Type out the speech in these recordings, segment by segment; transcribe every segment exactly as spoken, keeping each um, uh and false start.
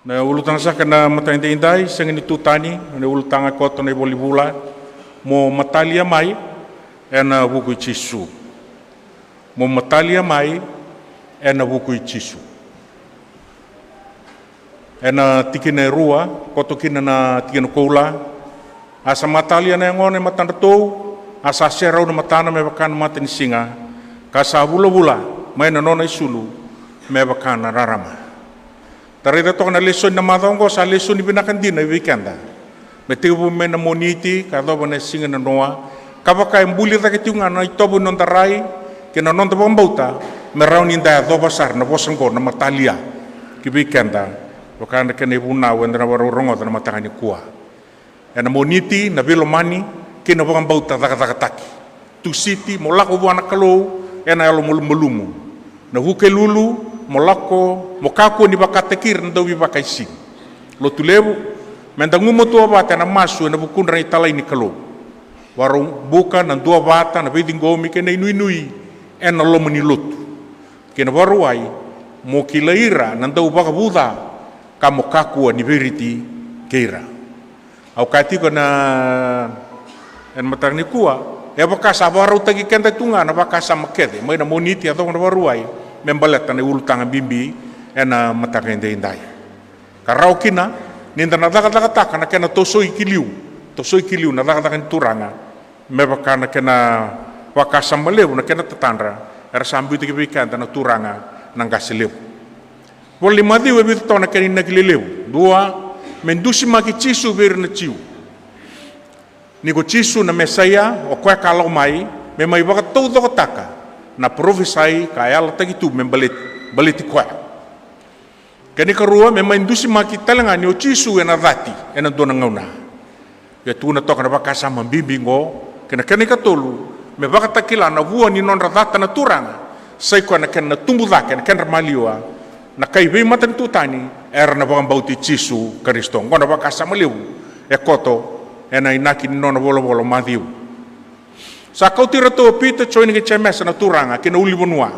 Na ulutaga saka na mataka edaidai, sega ni tu tani, na ulutaga koto na iVola ni Vula. Mo matalia mai ena vuku i Jisu. Mo matalia mai ena vuku i Jisu. Ena tikina e rua, koto kina na tikina koula. A sa matalia na yagona e matadratou, a sa serau na matana me vaka na mata ni siga, ka sa vulavula mai na nona isulu me vaka na rarama. Da raica toka na lesoni na macawa oqo, sa lesoni vinaka dina vei keda. Me tekivu mai na Moniti ka yacova na siga na Noa, ka vaka e buli cake tiko ga na itovo ni noda rai kei na noda vakabauta, me rawa ni da yacova sara na vosa oqo na matalia ki vei keda, vaka na kena ivunau eda na vakarau rogoca na mataka nikua. Ena Moniti na veilomani kei na vakabauta cakacakataki. Tusiti, mo lako vua na Kalou ena yalo malumalumu. Na Vukelulu, mo lako, mo kakua ni vakataki ira na dauveivakaisini. Lotulevu, meda gumatua vata ena masu ena vukudra na italai ni Kalou. Vakarau buka na duavata, na veiciqomi kei na inuinui ena loma ni lotu. Kei na Vakarauwai, mo kilai ira na dauvakavuca, ka mo kakua ni veiriti kei ira. Au kaya tiko na, ena mataka nikua, e vaka sa vakarautaki keda tu ga na vakasama kece mai na Moniti yacova na Vakarauwai me baleta na iulutaga bibi ena mataka edaidai. Ka rawa kina ni da na cakacakataka na kena tosoi ki liu, tosoi ki liu na cakacaka ni Turaga, me vaka na kena vakasama levu, na kena tatadra era sa biuta ki vei keda na turaga na qase levu. Vola i Maciu e vica toka na kena inaki lelevu. Dua, me dusimaki Jisu vei ira na Jiu. Ni ko Jisu na Mesaia, o koya ka lako mai, me mai vakataucokotaka na parofisai ka yalataki tu me baleti, baleti koya. Kena ikarua, me mai dusimaki tale ga ni o Jisu ena cati ena dua na gauna. Ia tukuna toka na vakasama bibi oqo, kei na kena ikatolu, me vakatakila na vua ni nodra cata na Turaga, sa i koya na kena tubu cake na kedra maliwa na kai veimatanitu tani era na vakabauti Jisu Karisito. Oqo na vakasama levu e koto ena inaki ni nona volavola o Maciu. Sa kauti iratou o Pita, Joni kei Jemesa na Turaga ki na ulunivanua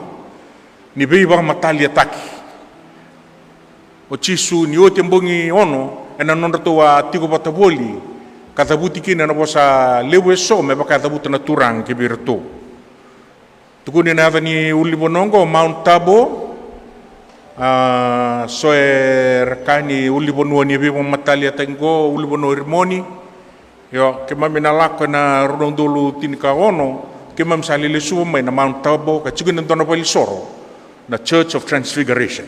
ni veivakamataliataki. O Jisu ni oti e bogi ono ena nodratou a tiko vata voli, ka cavuti kina na vosa levu eso me vaka e cavuta na Turaga ki vei iratou. Tukuni na yaca ni ulunivanua oqo Mount Tabor. A, so era kaya ni ulunivanua ni veivakamataliataki oqo ulunivanua o Rimoni. Io, keimami na lako ena rua na udolu tinikaono, keimami sa lai lesuva mai na Mount Tabor, ka tiko ina dua na valenisoro na Church of Transfiguration.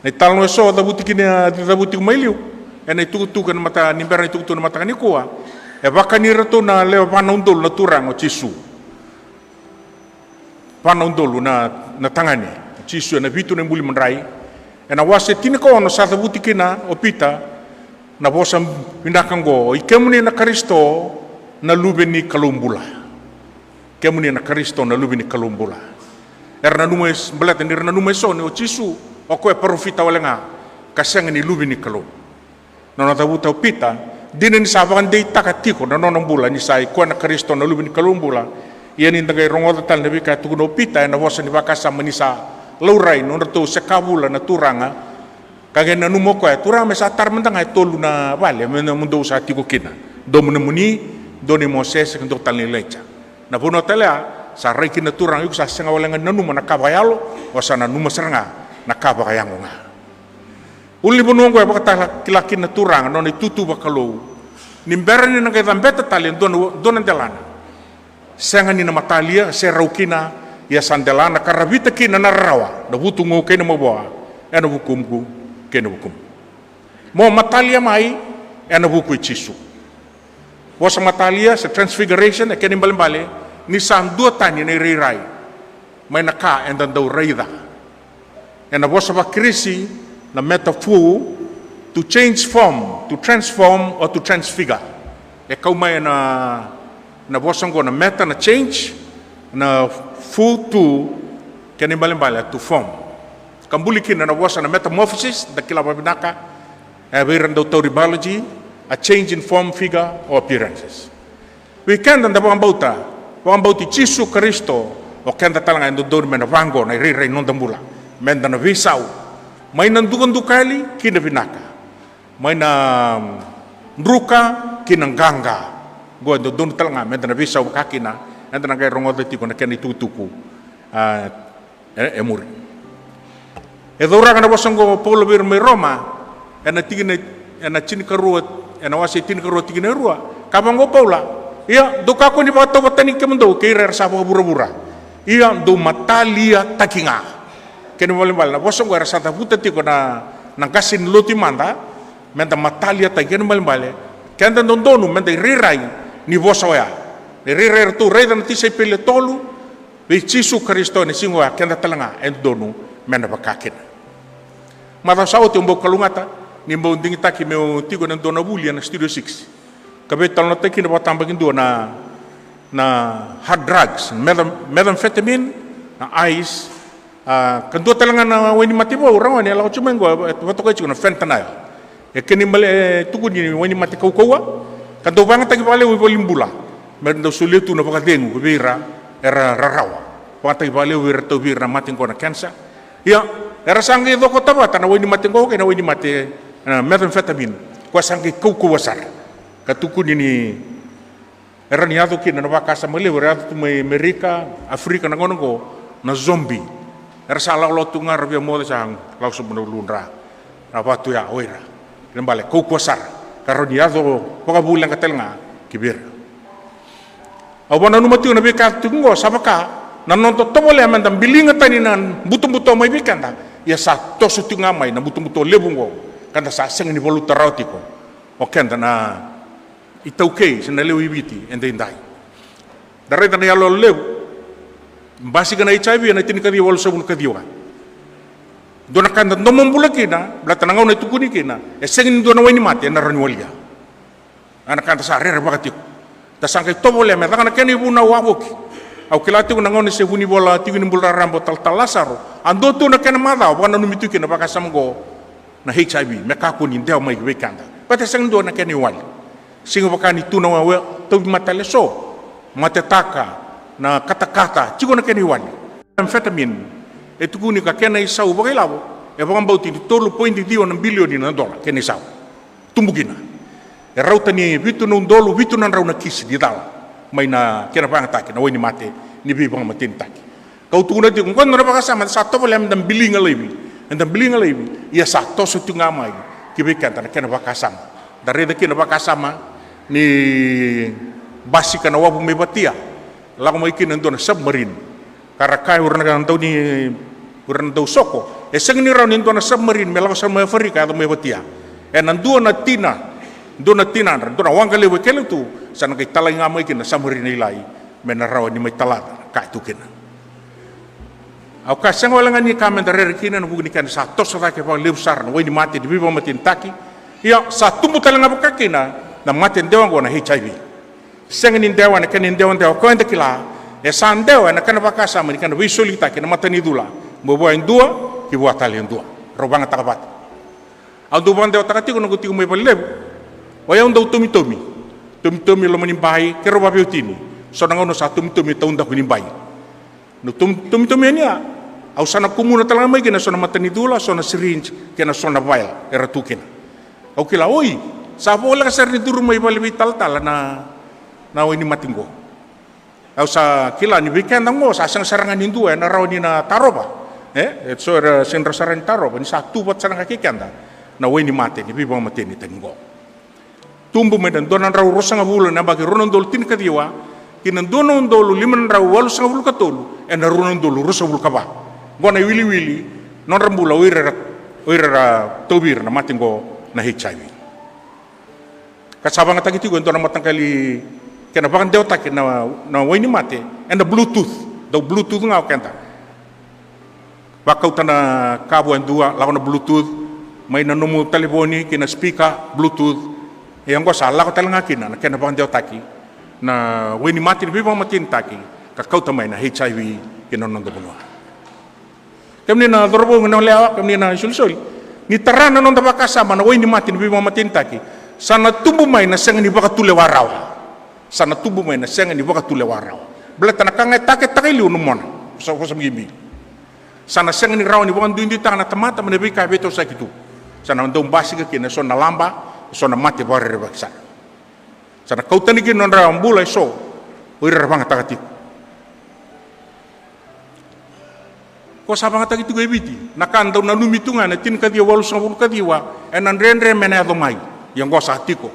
Na italanoa eso cavuti kina, cavuti tiko mai liu ena itukutuku ena mata, ni bera na itukutuku na mataka nikua. E vakani iratou na lewe va na udolu na Turaga o Jisu. Va na udolu na, na tagane. Jisu ena vitu na ibuli madrai. Ena wase tinikaono sa cavuti kina o Pita na vosa vinaka oqo: "I kemuni na Karisito, na Luve ni Kalou bula. Kemuni na Karisito, na Luve ni Kalou bula." Era nanuma es-, baleta ni ra nanuma eso ni o Jisu o koya e parofita wale ga, ka sega ni Luve ni Kalou. Na nona cavuta o Pita, dina ni sa vakadeitaka tiko na nona bula ni sa i koya na Karisito, na Luve ni Kalou bula. Ia ni da qai rogoca tale na veika e tukuna o Pita ena vosa ni vakasama ni sa laurai nodratou seka vula na Turaga, ka qai nanuma o koya, "Turaga, me sa tara mada ga e tolu na vale me nomudou sa tiko kina. Dua mo nomuni, dua nei Mosese, ka dua tale nei Ilaija." Na vanua tale ya sa rai kina na Turaga, "Iko sa sega wale ga ni nanuma na ka vakayalo, o sa nanuma sara ga na ka vakayago ga." Ulunivanua oqo e vakatakila kina na Turaga na nona itutu vakalou. Ni bera ni na qai cabeta tale e dua na, dua na delana, sega ni na matalia, se rau kina, ia sa delana ka ravita kina na rarawa, na vutugu kei na mavoa, ena vukumuku kei na vukumu. Mo matalia mai ena vuku i Jisu. Vosa matalia se transfiguration, e kena ibalebale ni sa duatani na irairai mai na ka eda dau raica. Ena vosa vaKirisi, na metaphor, to change form, to transform, or to transfigure. E kau mai ena, na vosa oqo na meta, na change, na phor, to, kena ibalebale to form. Ka buli kina na vosa na metamorphosis, da kila vakavinaka, e vei ira na dau tauri biology, a change in form, figure, or appearances. Vei keda da vakabauta, vakabauti Jisu Karisito, o keda tale ga e dodonu me na vaqo na irairai ni noda bula, me da na veisau, Mai na dukadukali ki na vinaka, mai na druka ki na qaqa. Oqo e dodonu tale ga meda na veisau vaka kina, eda na qai rogoca tiko na kena itukutuku, a, e, e muri. E cauraka na vosa oqo o Paula vei ira mai Roma, ena tikina, ena tinikarua, ena wase tinikarua tikina e rua. Ka vaqo o Paula: Ia dou kakua ni vakatauvatani kemudou kei ira era sa vakavuravura. Ia dou mataliataki ga. Kena ibalebale na vosa oqo era sa cavuta tiko na, na qase ni lotu i mada, meda mataliataki. Kena ibalebale keda dodonu meda irairai ni vosa oya. E rairai eratou raica na tisaipeli e tolu vei Jisu Karisito ena siga oya, keda tale ga e dodonu meda vaka kina. Macawa sa oti au bau kalougata ni bau digitaki meu tiko ena dua na vuli ena Studio Six. Ka veitalanoataki kina vakatabakidua na, na hard drugs, metha-, methamphetamine, na ice, a, ka dua tale ga na wainimate vou, ragone, e lako tiko mai oqo, e vakatokai tiko na fentanyl. E kena ibale, e tukuni ni wainimate kaukauwa, ka dau vakayagataki vakalevu i valenibula me dau solia tu na vakacegu vei ira era rarawa. Vakayagataki vakalevu vei ira tauvi ira na mate oqo na cancer. Ia, era sa qai cokota vata na wainimate oqo kei na wainimate, e, methamphetamine, koya sa qai kaukauwa sara. Ka tukuni ni era ni yaco kina na vakasama levu, era yaco tu mai Amerika, Afrika na gauna oqo, na zombie. Era sa lakolako tu ga, ra via moce, sa lako sobu na uludra, ra vaka tu ya o ira. Kena ibalebale kaukauwa sara, ka rawa ni yaco vakavuleqa tale ga ki vei ira. Au vakananuma tiko na veika yaco tiko oqo sa vaka na noda tovolea meda biliga tani na butobuto mai vei keda. Ia sa toso tiko ga mai na butobuto levu oqo, ka da sa sega ni valuta rawa tiko o keda na iTaukei se na lewe i Viti edaidai. Da raica na iyaloyalo levu, basika na HIV ena tinikaciwa walusagavulu kaciwa. Dua na ka da domobula kina, baleta na gauna e tukuni kina e sega ni dua na wainimate ena rawa ni walia. A, na ka da sa rerevaka tiko. Da sa qai tovolea me caka na kena ivunau wavoki. Au kila tiko na gauna se vunivola tiko ni bula raraba o talatala Lasaro, a dua tu na kena macawa vakananumi tu kina na vakasama oqo na HIV me kakua ni dewa mai vei keda, baleta e sega ni dua na kena iwali. Sega vaka ni tu na wa-, tauvimate tale eso, matetaka, na katakata, tiko na kena iwali. Amphetamine, e tukuni ka kena isau vakailavo e vakabauti ni tolu poidi ciwa na bilioni na dola kena isau. Tubu kina. E rauta ni vitu na udolu vitu na drau na kisi ni cala mai na kena vakayagataki na wainimate ni veivakamatenitaki. Kau tukuna tiko oqo e dua na vakasama eda sa tovolea meda biliga laivi, meda biliga laivi, ia sa toso tiko ga mai ki vei keda na kena vakasama. Da raica kina na vakasama ni basika na wavu mai Vatia, lako mai kina e dua na submarine. Ka ra kaya o ira na dau ni, o ira na dau soko, e sega ni rawa ni dua na submarine me lako sara mai Aferika yaco mai Vatia. Ena dua na tina, dua na tinadra, dua na waqa levu e kele tu, sa na qai talai ga mai kina na submarine lailai me na rawa ni mai tala na ka e tu kina. Au kaya sega wale ga ni ka meda rere kina, ena vuku ni kena sa toso cake vakalevu sara na wainimate ni veivakamatenitaki. Ia sa tubu tale ga vaka kina na mate dewa oqo na HIV. Sega ni dewa ena kena idewadewa, o koya eda kila, e sa dewa ena kena vakasama ni kena veisolitaki na matanicula mai vua e dua ki vua tale e dua. Rau vakayagataka vata. Au dau vakadewataka tiko noqu tiko mai Valelevu. O yau dau tomitomi, tomitomi e loma ni bai, keirau vaveiwatini. So na gauna sa tomitomi e taudaku ni bai. Na tom-, tomitomi yani ya, au sa na kumuna tale ga mai kina so na matanicula, so na syringe, kei na so na vial era tu kina. Au kila, oi, sa voleka sara ni curu mai vale veitalatala na, na wainimate oqo. Au sa kila ni vei keda oqo sa sega sara ga ni dua ena rawa ni na tarova. E, e so era sega ni rawa sara ni tarova ni sa tu vata sara ga kei keda na wainimate ni veivakamatenitaki oqo. Tubu mai na dua na drau ruasagavulu ena yabaki rua na udolu tinikaciwa ki na dua na udolu lima na drau walusagavulu ka tolu ena rua na udolu ruasagavulu ka va. Oqo na iwiliwili nodra bula o ira era, o ira era tauvi ira na mate oqo na HIV. Ka sa vakayagataki tiko e dua na mataqali kena vakadewataki na, na wainimate ena Bluetooth. Dau Bluetooth ga o keda. Vakauta na ka vua e dua, lako na Bluetooth, mai na nomu talevoni ki na speaker, Bluetooth. Ia oqo sa lako tale ga kina na kena vakadewataki na wainimate ni veivakamatenitaki, ka kauta mai na HIV ki na noda vanua. Kemuni na cauravou, na yalewa, kemuni na isolisoli, ni tara na noda vakasama na wainimate ni veivakamatenitaki, sa na tubu mai na sega ni vakatulewa rawa. Sa na tubu mai na sega ni vakatulewa rawa. Baleta na ka ga e taketaka e liu na mona. Vosa, vosa bibi. Sa na sega ni rawa ni vakaduiduitaka na tamata mai na veika e veitosoyaki tu. Sa na dau basika kina eso na laba, eso na mate vakarerevaki sara. Sa na kau tani kina na nodra bula eso o ira era vagataka tiko. Ko sa vagataki tiko e Viti, na ka dau nanumi tu ga na tinikaciwa walusagavulu kaciwa, ena dredre me na yaco mai. Ia oqo sa tiko.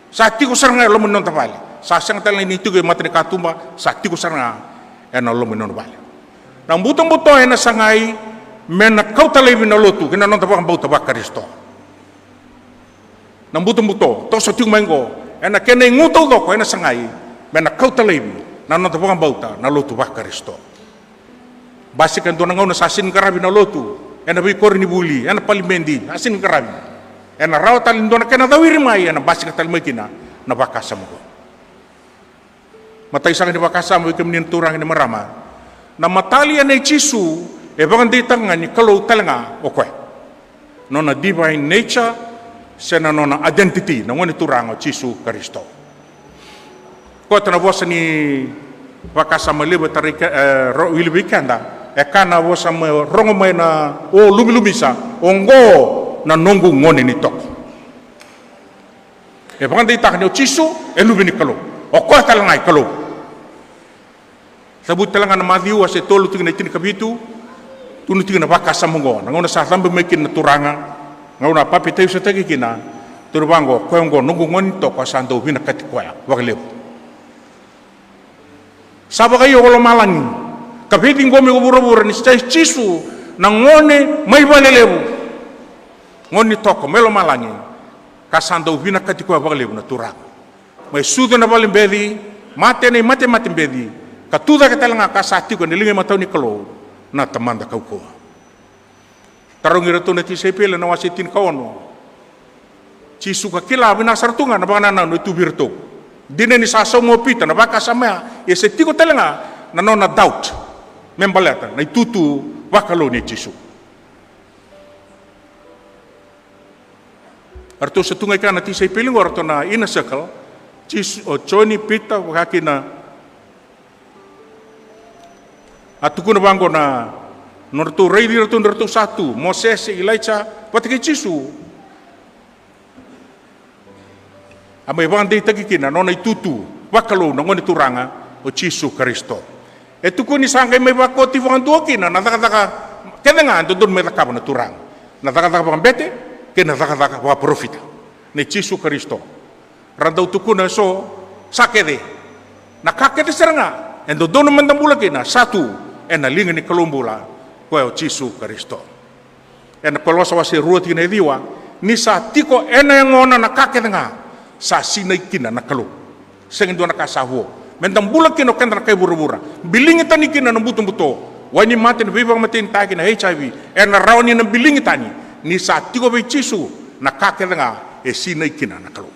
Sa tiko sara ga e loma ni noda vale. Sa sega tale ni tiko e matanikatuba, sa tiko sara ga ena loma ni nona vale. Na butobuto ena sagai me na kauta laivi na lotu kei na noda vakabauta vaKarisito. Na butobuto toso tiko mai oqo, ena kena igu taucoko ena sagai me na kauta laivi na noda vakabauta na lotu vaKarisito. Basika e dua na gauna sa sega ni qaravi na lotu ena veikoronivuli, ena palimedi, sa sega ni qaravi. Ena rawa tale ni dua na kena cawiri mai, ena basika tale mai kina na vakasama oqo. Matai saka ni vakasama vei kemuni na turaga ni marama. Na matalia nei Jisu e vakadeitaka ga ni Kalou tale ga o koya. Nona divine nature, se na nona identity, na Gone Turaga o Jisu Karisito. Koya na vosa ni vakasama levu e tarai ke-, e, ro-, wili vei keda, e ka na vosa me rogo mai na o lumilumisa, oqo na noqu gone ni toko. E vakadeitaka ni o Jisu e luve ni Kalou. O koya tale ga e Kalou. Cavuti tale ga na Maciu wase tolu tikina e tinikavitu, tukuna tiko na vakasama oqo, na gauna sa cabe mai kina na Turaga, gauna a papitaisotaki kina, tukuna vaqo, koya oqo noqu gone ni toko, sa dau vinakati koya vakalevu. Sa vakaio ko lomalagi, ka veiciqomi ko vuravura ni sa i Jisu na gone mai valelevu, gone ni toko mai lomalagi, ka sa dau vinakati koya vakalevu na Turaga. Mai sucu ena vale beci, mate ena imatemate beci, ka tu cake tale ga ka sa tiko ena liga imatau ni Kalou na Tamada kaukauwa. Tarogi iratou na tisaipeli ena wase tinikaono. Jisu ka kila vinaka sara tu ga na vakanananu e tu vei iratou. Dina ni sa sauma o Pita na vakasama ya, ia se tiko tale ga na nona doubt me baleta na itutu vakalou nei Jisu. Eratou sa tu ga i kea na tisaipeli oqo, eratou na inner circle, Jisu, o Joni, Pita, vaka kina, a tukuna vaqo na nodratou raici iratou ni ratou sa tu, Mosese, Ilaija, vata kei Jisu. A mai vakadeitaki kina na nona itutu vakalou na Gone Turaga o Jisu Karisito. E tukuni sa qai mai vakoti vakadua kina na cakacaka kece ga e dodonu me cakava na Turaga. Na cakacaka vakabete kei na cakacaka vakaparofita nei Jisu Karisito. Ra dau tukuna eso, sa kece. Na ka kece sara ga e dodonu meda bula kina sa tu ena liga ni Kalou bula, koya o Jisu Karisito. Ena Kolosa wase rua tikina e ciwa, ni sa tiko ena yagona na ka kece ga, sa sinai kina na Kalou. Sega ni dua na ka sa vo. Meda bula kina o keda na kai vuravura, biligi tani kina na butobuto, wainimate, na veivakamatenitaki, na HIV, ena rawa ni na biligi tani ni sa tiko vei Jisu na ka kece ga e sinai kina na Kalou.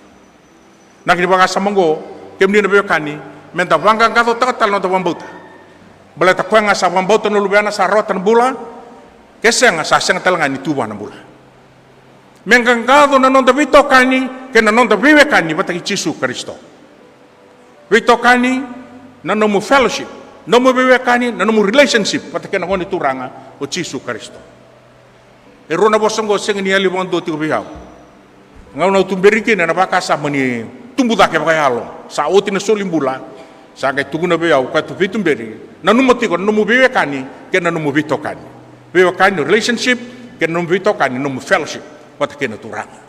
Na kena vakasama oqo, kemuni na veiwekani, meda vaqaqacotaka tale na noda vakabauta. Baleta koya ga sa vakabauta na Luvena sa rawata na bula, ke sega sa sega tale ga ni tu vua na bula. Me qaqaco na noda veitokani kei na noda veiwekani vata kei Jisu Karisito. Veitokani na nomu fellowship, nomu veiwekani na nomu relationship vata kei na Gone Turaga o Jisu Karisito. E rua na vosa oqo sega ni yali vakadua tiko vei au. Gauna au tuberi kina ena vakasama ni tubu cake vakayalo, sa oti na soli bula, sa qai tukuna vei au, koya tu veituberi, nanuma tiko na nomu veiwekani kei na nomu veitokani. Veiwekani, relationship, kei na nomu veitokani, nomu fellowship vata kei na Turaga.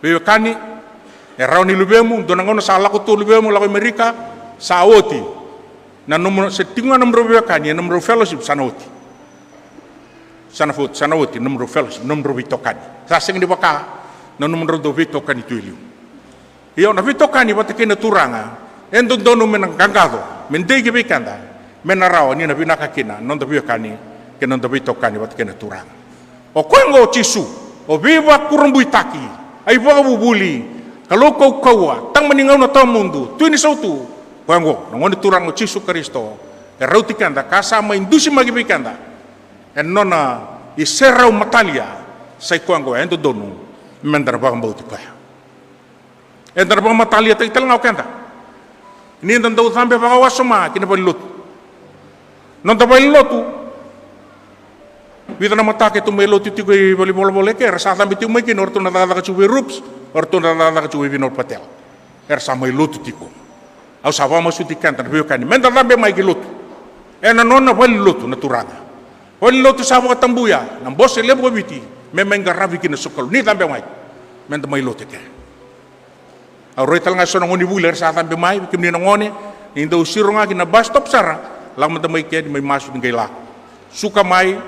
Veiwekani, e rawa ni luvemu, dua na gauna sa lako tu o luvemu, lako i Amerika, sa oti. Na nomu, se tiko ga nomudrau veiwekani, e nomudrau fellowship, sa na oti. Sa na oti, sa na oti, nomudrau fellowship, nomudrau veitokani. Sa sega ni vaka na nomudrau dau veitokani tu e liu. Io, na veitokani vata kei na Turaga e dodonu me na qaqaco, me dei ki vei keda, me na rawa ni na vinaka kina na noda veiwekani kei na noda veitokani vata kei na Turaga. O koya oqo o Jisu, o veivakurabuitaki, a iVakavuvuli, Kalou kaukauwa, Tama ni gauna tawamudu, Tui ni sautu. Koya oqo na Gone Turaga o Jisu Karisito, e rauti keda ka sa mai dusimaki vei keda ena nona iserau matalia. Sa i koya oqo e dodonu meda na vakabauti koya. Eda na vakamataliataki tale ga o keda ni da dau cabe vakawasoma ki na valenilotu. Noda valenilotu Vica na mataka e tu mai lotu tiko i valenivolavola eke, era sa cabe tiko mai kina o ratou na cakacaka tiko vei Rups, o ratou na cakacaka tiko vei Vinod Patel. Era sa mai lotu tiko. Au sa vakamasuti keda na veiwekani, meda cabe mai ki lotu. Ena nona valenilotu na Turaga. Valenilotu sa vakatabuya na Bose Levu ko Viti, me mai qaravi kina na sokalou. Ni cabe mai, meda mai lotu eke. Au rai tale ga e so na gonevuli era sa cabe mai, kemuni na gone, ni dau siro ga ki na bus stop sara, lako mada mai ke ni mai masu ni qai lako. Suka mai,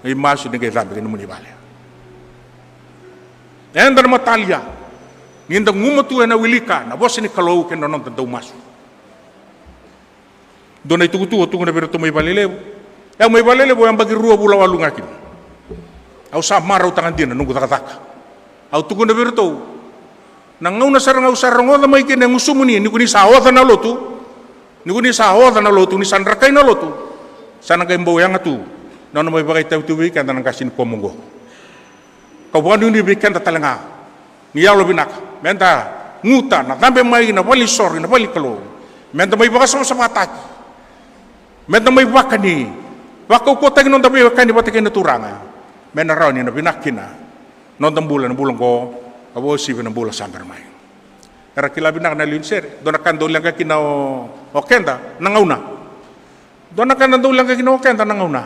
ni masu ni qai cabe ki nomuni vale. Eda na matalia, ni da gumatua ena wilika na vosa ni Kalou kei na noda dau masu. Dua na itukutuku au tukuna vei iratou mai Valelevu. Au mai Valelevu, au yabaki rua vula walu ga kina. Au sa marautaka dina na noqu cakacaka. Au tukuna vei iratou, na gauna sara ga au sa rogoca mai kina e gusumuni ni ko ni sa oca na lotu, ni ko ni sa oca na lotu, ni sa drakai na lotu, sa na qai bau yaga tu na nona mai vakaitavi tu vei keda na qase ni komu oqo. Kau vakanuinui vei keda tale ga ni yalo vinaka, meda guta na cabe mai na valenisoro, na vale ni Kalou. Meda mai vakasavasavataki, meda mai vakani, vakaukauwataki noda veiwekani vata kei na Turaga, me na rawa ni na vinaka kina noda bula ena bula oqo, ka vakauasivi na bula sa bera mai. Era kila vinaka na lewe ni sere, dua na ka dau leqa kina o, o keda na gauna. Dua na ka na dau leqa kina o keda na gauna.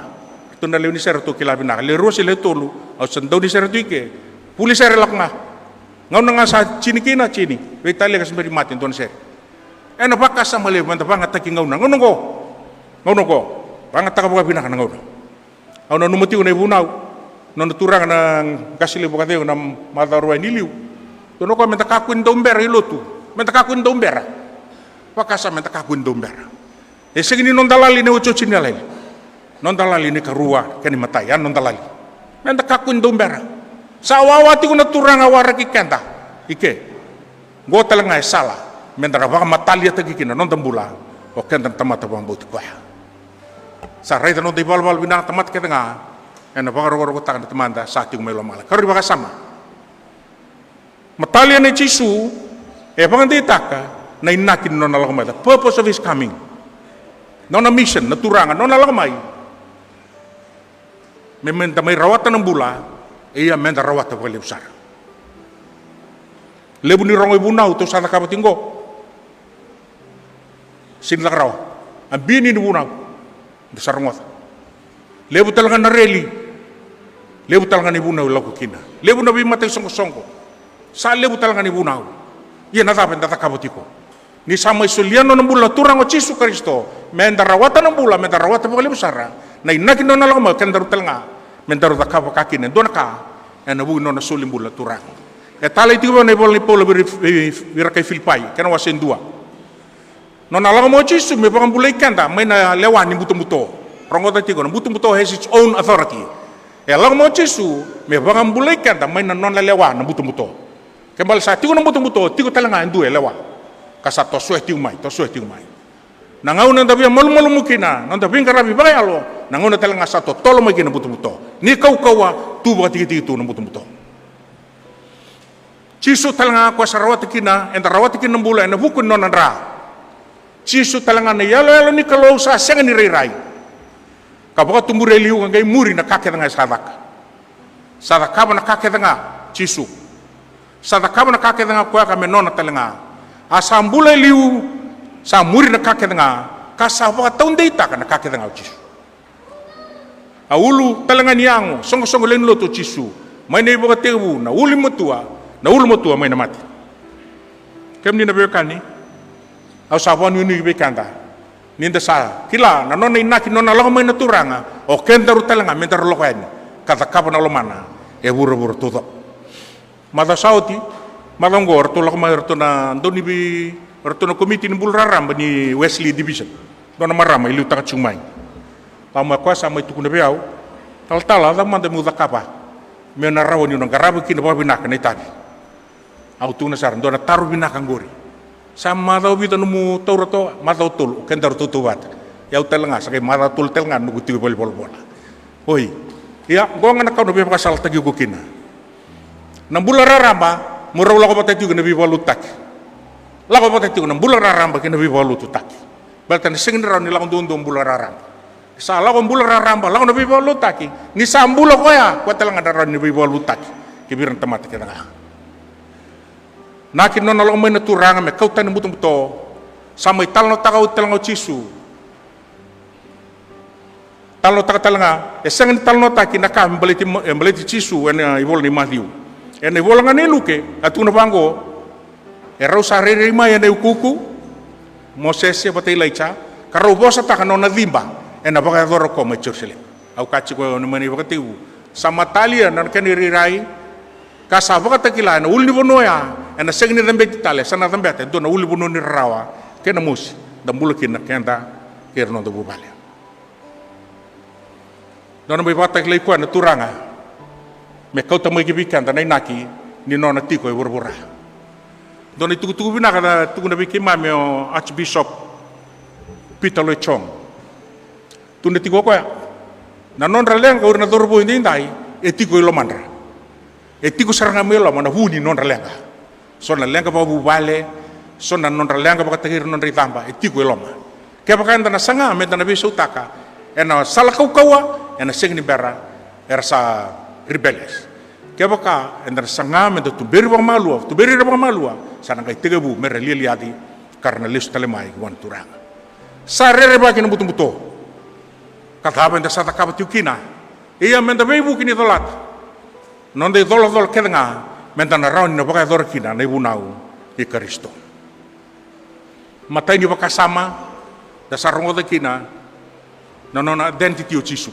Ratou na lewe ni sere ratou kila vinaka. Le rua se le tolu, au sa dau ni sere tu i ke. Vuli sere lako ga. Gauna ga sa tini kina, tini. Veitalia ka se bera ni mate dua na sere. Ena vakasama levu meda vagataki gauna. Gauna oqo. Gauna oqo. Vagataka vakavinaka na gauna. Au nanuma tiko na ivunau. Nona turaga na qase levu vakacegu na macawa rua ni liu. Dua na ka meda kakua ni dau bera i lotu. Meda kakua ni dau bera. Vakasama meda kakua ni dau bera. E sega ni noda lali na iotioti ni yalali. Noda lali na ikarua kei na imatai, ya na noda lali. Meda kakua ni dau bera. Sa wawa tiko na Turaga waraki keda i ke. Oqo tale ga e sala meda na vakamataliataki kina na noda bula o keda na tamata vakabauti koya. Sa raica na noda ivalavala vinaka na tamata kece ga, ena vakarokorokotaka na Tamada sa tiko mai lomalagi. Karua ni vakasama. Matalia nei Jisu e vakadeitaka na inaki ni nona lako mai, the purpose of his coming. Nona mission na Turaga, nona lako mai. Me, meda mai rawata na bula, ia meda rawata vakalevu sara. Levu ni rogo ivunau tou sa cakava tiko oqo. Sega ni caka rawa. A bini ni vunau. Da sa rogoca. Levu tale ga na reli. Levu tale ga na ivunau e lako kina. Levu na veimataisoqosoqo. Sa levu tale ga na ivunau. Ia na cava eda cakava tiko? Ni sa mai solia nona bula na Turaga o Jisu Karisito, meda rawata na bula, meda rawata vakalevu sara na inaki ni nona lako mai, o kedaru tale ga me daru cakava vaka kina e dua na ka ena vuku ni nona soli bula na Turaga. E talai tiko vei au na ivola nei Paula vei ira, vei, vei ira kai Filipai, kena wase e dua. Nona lako mai o Jisu me vakabulai keda mai na lewa ni butobuto. Rogoca tiko, na butobuto has its own authority. E lako mai o Jisu me vakabulai keda mai na nona lewa na butobuto. Ke bale sa tiko na butobuto, tiko tale ga e dua e lewa. Ka sa tosoya tiko mai, tosoya tiko mai. Na gauna eda via malumalumu kina na noda veiqaravi vakayalo, na gauna tale ga sa totolo mai kina na butobuto. Ni kaukauwa tu vakatikitiki tu na butobuto. Jisu tale ga koya sa rawata kina, eda rawata kina na bula ena vuku ni nona dra. Jisu tale ga na iyaloyalo ni Kalou sa sega ni rairai. Ka vakatuburi e liu ka qai muri na ka kece ga e sa caka. Sa cakava na ka kece ga Jisu. Sa cakava na ka kece ga koya ka me nona tale ga. A sa bula e liu, sa muri na ka kece ga, ka sa vakataudeitaka na ka kece ga o Jisu. A ulu tale ga ni yago, soqosoqo lewe ni lotu o Jisu, mai na ivakatekivu, na ulumatua, na ulumatua mai na mate. Kemuni na veiwekani, au sa vakanuinui vei keda. Ni da sa kila na nona inaki, nona lako mai na Turaga, o kedaru tale ga me daru lako yani ka cakava na lomana e vuravura taucoko. Macawa sa oti, macawa oqo, ratou lako mai ratou na dau ni vei, ratou na komiti ni bula raraba ni Wesley Division. Dua na marama e liutaka tiko mai. Lako mai o koya sa mai tukuna vei au, talatala, a cava mada meu cakava meu na rawa niu na qarava kina vakavinaka na itavi? Au tukuna sara, dua na taro vinaka oqori. Sa macawa vica nomu taura toka? Macawa tolu, o kedaru tautauvata. Ia au tale ga sa qai macawa tolu tale ga na noqu tiko i valenivolavola. Oi. Ia oqo ga na ka au na veivakasalataki iko kina. Na bula raraba, mo rau lako vata tiko na veivakalotutaki. Lako vata tiko na bula raraba kei na veivakalotutaki. Baleta na sega ni rawa ni lako duadua bula raraba. Sa lako bula raraba, lako na veivakalougatataki. Ni sa bula koya, koya tale ga na rawa ni veivakalougatataki kivei ira na tamata kece ga. Inaki na nona lako mai na Turaga me kauta yani na butobuto. Sa mai talanoataka oti tale ga o Jisu. Talanoataka tale ga, e sega ni talanoataki na ka me baleti, e baleti Jisu ena ivola nei Maciu. Ena ivola ga nei Luke, a tukuna vaqo, e rau sa rairai mai ena iukuuku, Mosese vata Ilaija, ka rau vosataka na nona ciba ena vakayacora o koya mai Jerusalemi. Au kaya tiko mai na ivakatekivu, sa matalia na kena irairai, ka sa vakatakila ena ulunivanua oya, ena sega ni cabeti tale, sa na cabeta e dua na ulunivanua ni rarawa kei na mosi, da bula kina keda kei ira na noda vuvale. Nona mai vakatakilai koya na Turaga me kauta mai ki vei keda na inaki ni nona tiko e vuravura. Dua na itukutuku vinaka na tukuna vei keimami o Archbishop Peter Lloyd-Jones. Tukuna tiko o koya, na nodra leqa o ira na cauravou edaidai e tiko i lomadra. E tiko sara ga mai loma na vu ni nodra leqa. So na leqa vakavuvale, so na nodra leqa vakataki ira na nodra icaba, e tiko e loma. Kevaka eda na saga meda na veisautaka ena sala kaukauwa, ena sega ni bera era sa rebellious. Kevaka eda na saga meda tuberi vakamalua, tuberi ira vakamalua, sa na qai tekivu mera lialiaci ka ra na lesu tale mai vua na Turaga. Sa rerevaki na butobuto ka cava eda sa cakava tiko kina. Ia meda veivuke ni colata na noda icolacola kece ga, meda na rawa ni na vakayacora kina na ivunau i Karisito. Matai ni vakasama da sa rogoca kina na nona identity o Jisu.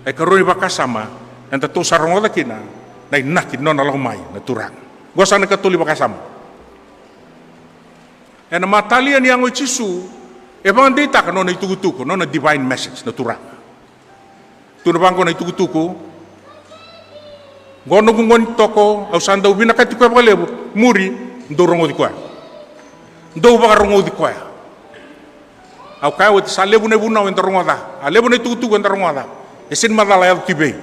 E karua ni vakasama edatou sa rogoca kina na inaki ni nona lako mai na Turaga. Qo sa na ikatolu ni vakasama. Ena matalia ni yago i Jisu, e vakadeitaka na nona itukutuku, na nona divine message na Turaga. Tukuna vaqo na itukutuku, qo noqu gone toko, au sa dau vinakati koya vakalevu, muri, dou rogoci koya. Dou vakarogoci koya. Au kaya oti, sa levu na ivunau eda rogoca, a levu na itukutuku eda rogoca, e sega ni macala e yaco tu i vei.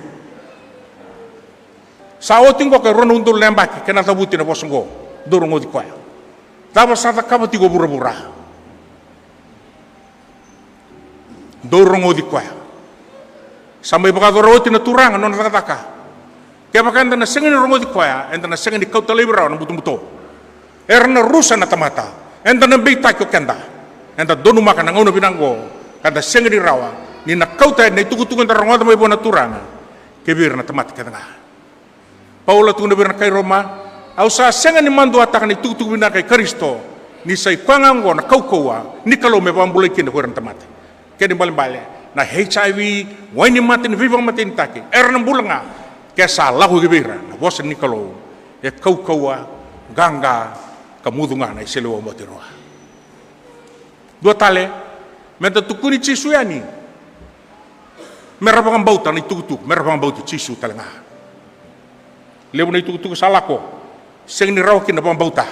Sa oti qo ka e rua na udolu na yabaki kena cavuti na vosa qo, dou rogoci koya. Cava sa cakava tiko vuravura? Dou rogoci koya. Sa mai vakayacora oti na Turaga na nona cakacaka. Kevaka eda na sega ni rogoci koya, eda na sega ni kauta laivi rawa na butobuto. Era na rusa na tamata. Eda na beitaki o keda. Eda donumaka na gauna vinaka oqo ka da sega ni rawa ni na kauta yani na itukutuku eda rogoca mai vua na Turaga kei vei ira na tamata kece ga. Paula tukuna vei ira na kai Roma, au sa sega ni maduataka na itukutuku vinaka i Karisito, ni sa i koya ga oqo na kaukauwa ni Kalou me vakabulai kina ko ira na tamata. Kena ibalebale, na H I V, wainimate ni veivakamatenitaki, era na bula ga ke sa lako ki vei ira na vosa ni Kalou e kaukauwa, qaqa, ka mucu ga na iseleiwau bati rua. Dua tale, meda tukuni Jisu yani. Mera vakabauta na itukutuku, mera vakabauti Jisu tale ga. Levu na itukutuku sa lako, sega ni rawa kina na vakabauta.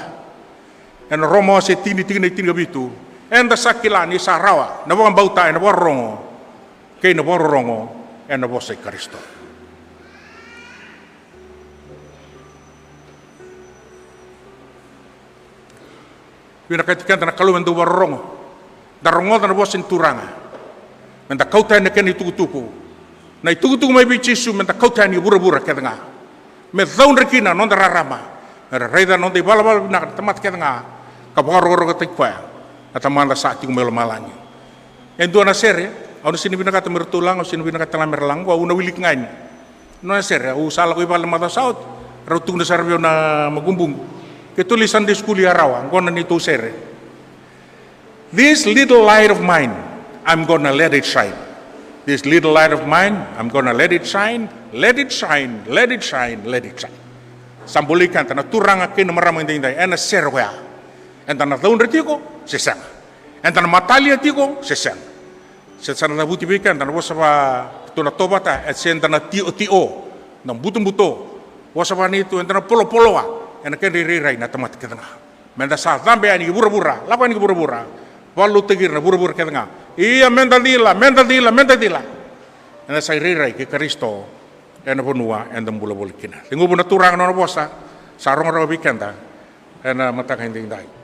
Ena Roma wase tini, tikina e tinikavitu, eda sa kila ni sa rawa na vakabauta ena vakarorogo kei na vakarorogo ena vosa i Karisito. Vinakati keda na Kalou me dau vakarorogo. Da rogoca na vosa ni Turaga. Me da kauta yani na kena itukutuku. Na itukutuku mai vei Jisu me da kauta yani i vuravura kece ga. Me caudre kina na noda rarama. Me ra raica na noda ivalavala vinaka na tamata kece ga. Ka vakarokorokotaki koya na Tamada sa tiko mai lomalagi. E dua na sere, au na sega ni vinakata me ratou laga, au sega ni vinakata la me ra laga, au na wiliki ga yani. Nona sere, au sa lako i vale na macawa sa oti, rau tukuna sara vei au na makubuqu. Keitou lai Sunday school i Arawa, qo na neitou sere. This little light of mine, I'm gonna let it shine. This little light of mine, I'm gonna let it shine, let it shine, let it shine, let it shine. Sa bolei keda na turaga kei na marama edaidai ena sere koya. Eda na caudre tiko se sega. Eda na matalia tiko se sega. Se sa na cavuti vei keda na vosa va, tou na tovata, e se da na tiotio, na butobuto, vosa va neitou, eda na polopoloa ena kedra irairai na tamata kece ga. Me da sa cabe yani ki vuravura, lako yani ki vuravura, vakalotutaki ira na vuravura kece ga. Ia me da cila, me da cila, me da cila. Eda sa irairai kei Karisito ena vanua eda bula voli kina. Tekivu na Turaga na nona vosa sa rogo rawa vei keda ena mataka edaidai.